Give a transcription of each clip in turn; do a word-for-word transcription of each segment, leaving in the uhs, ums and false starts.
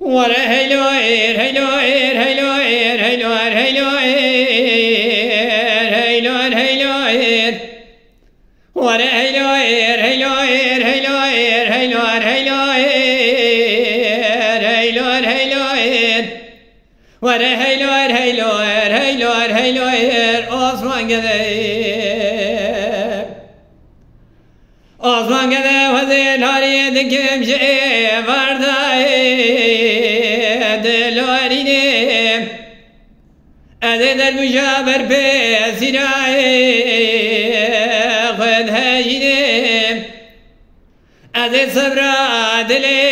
Were heylo êr, heylo êr, heylo êr, heylo êr, heylo êr, heylo êr, heylo êr. Were heylo êr, heylo êr, heylo êr, heylo êr, heylo êr, heylo êr, heylo êr. Were heylo êr, heylo êr, heylo êr, heylo êr. Osman Gede. Osman Gede, hezê lariyê dikim ji êvarda ê dilorînê. Ez ê derbûja ber pê sîra ê xwe dihejînê. Ez ê sebra dilê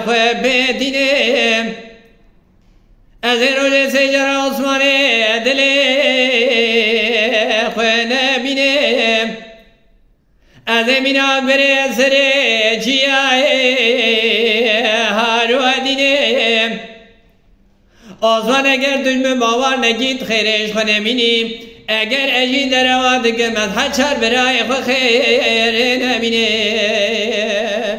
xwe bêtînê. Ez ê rojê sê cara Osmanê dilê xwe nebînim. Ez ê mînak berê serê çiyayê haro dînim. Osman eger tu ji min bawer nekî, tu xêrê ji xwe nemînî. Eger ez jî derewa dikim, ez heçar birayê xwe xêrê nemînim.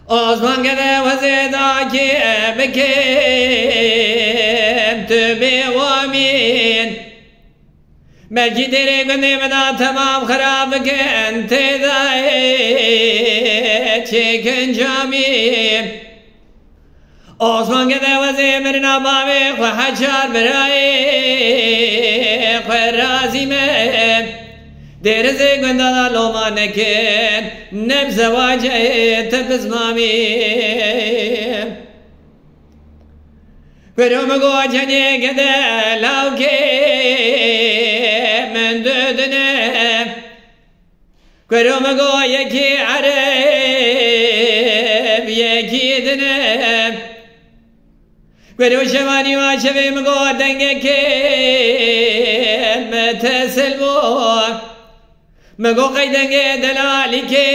Osman Gede, wezê dakê bikim tu bê wamîn. Belkî dêrê gundê min a temam xirab bikin, tê dayê çêkin camî. Osman Gede, wezê mirina bavê xwe, heçar birayê xwe razî me. Dêrizê gunda da loma nekin, ne bi zewacê te bizmamî. Kuro min got, cenê gede lawkê min dudine. Kuro min got, yekî ereb, yekî dine. Kuro şevanî wa şevê min got, dengekê min tesil bû. Min got, qey dengê delalîkê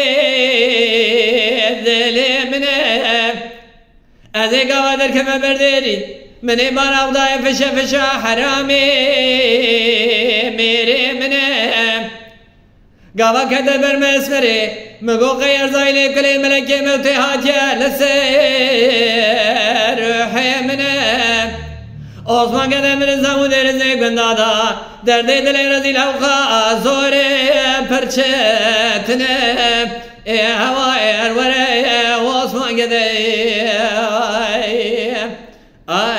dilê min e. Ez ê gava derkevme ber dêrî. Min ê barav daye fişe fişa heramê mêrê min e. Gava kete ber me esmerê. Min got, qey erzayî lê kulê melekê mewtê hatiye li ser ruhê min e. Osman Gede, min zam û dêrizê gunda da. Derdê dilê rezîl hewqa zorê pirçetine. Ê hewa ê her were ê Osman Gede. Ay, ay.